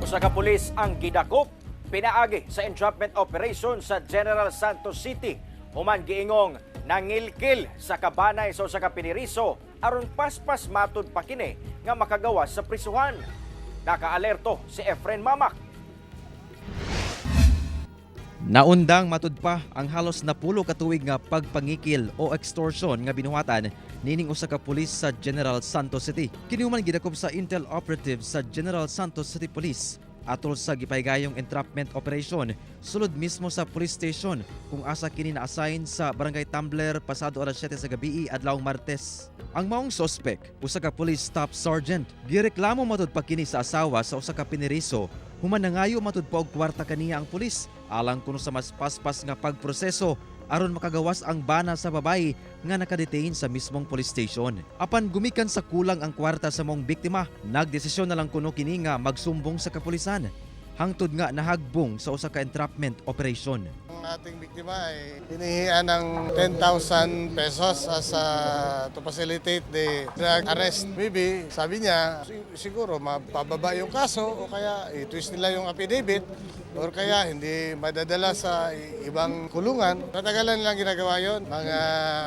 Usa ka pulis ang gidakop pinaagi sa entrapment operation sa General Santos City human giingong nangilkil sa kabanay sa usa ka piniriso aron paspas matud pa kini nga makagawas sa prisuhan. Nakaalerto si Efren Mamak. Naundang matud pa ang halos 10 ka tuig nga pagpangikil o extortion nga binuhatan nining usa ka pulis sa General Santos City. Kini human gidakop sa intel operative sa General Santos City Police atol sa gipaygayong entrapment operation sulod mismo sa police station kung asa kini na-assign sa Barangay Tumbler pasado alas 7 sa gabi adlawng Martes. Ang maong suspect, usa ka police staff sergeant, gireklamo matud pa kini sa asawa sa usa ka piniriso human nangayo matud pa og kwarta kaniya ang pulis alang kuno sa mas paspas nga pagproseso aron makagawas ang bana sa babayi nga nakadetain sa mismong police station. Apan gumikan sa kulang ang kwarta sa maong biktima, nagdesisyon na lang kuno kini nga magsumbong sa kapulisan. Hangtod nga nahagbong sa usa ka entrapment operation. Ang ating biktima ay hinihian ng 10,000 pesos as to facilitate the drug arrest. Maybe, sabi niya, siguro mapababa yung kaso o kaya i-twist nila yung affidavit or kaya hindi madadala sa ibang kulungan. Natagalan nilang ginagawa yon. Mga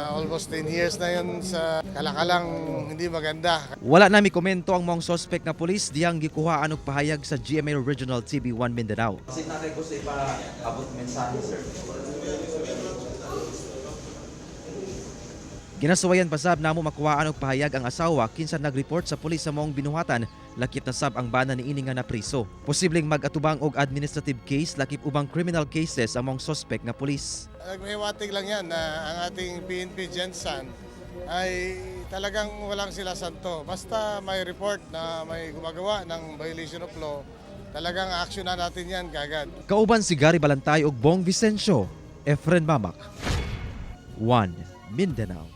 almost 10 years na yon sa kalakalang hindi maganda. Wala na mikomento ang maong suspect nga pulis diyang gikuhaan og pahayag sa GMA Regional TV1 Mindanao. Kasi naa kay gusto ipa-abot mensahe, sir. Ginasuwayan pa sab namo makuhaan og pahayag ang asawa kinsa nagreport sa pulis sa maong binuhatan, lakip na sab ang bana niini nga napriso. Posibleng mag-atubang og administrative case lakip ubang criminal cases ang maong suspect nga pulis. Nagmahiwatig lang yan na ang ating PNP GenSan ay talagang walang sila santo. Basta may report na may gumagawa ng violation of law, talagang action na natin yan kagad. Kauban si Gary Balantay ug Bong Vicencio, Efren Mamak. 1 Mindanao.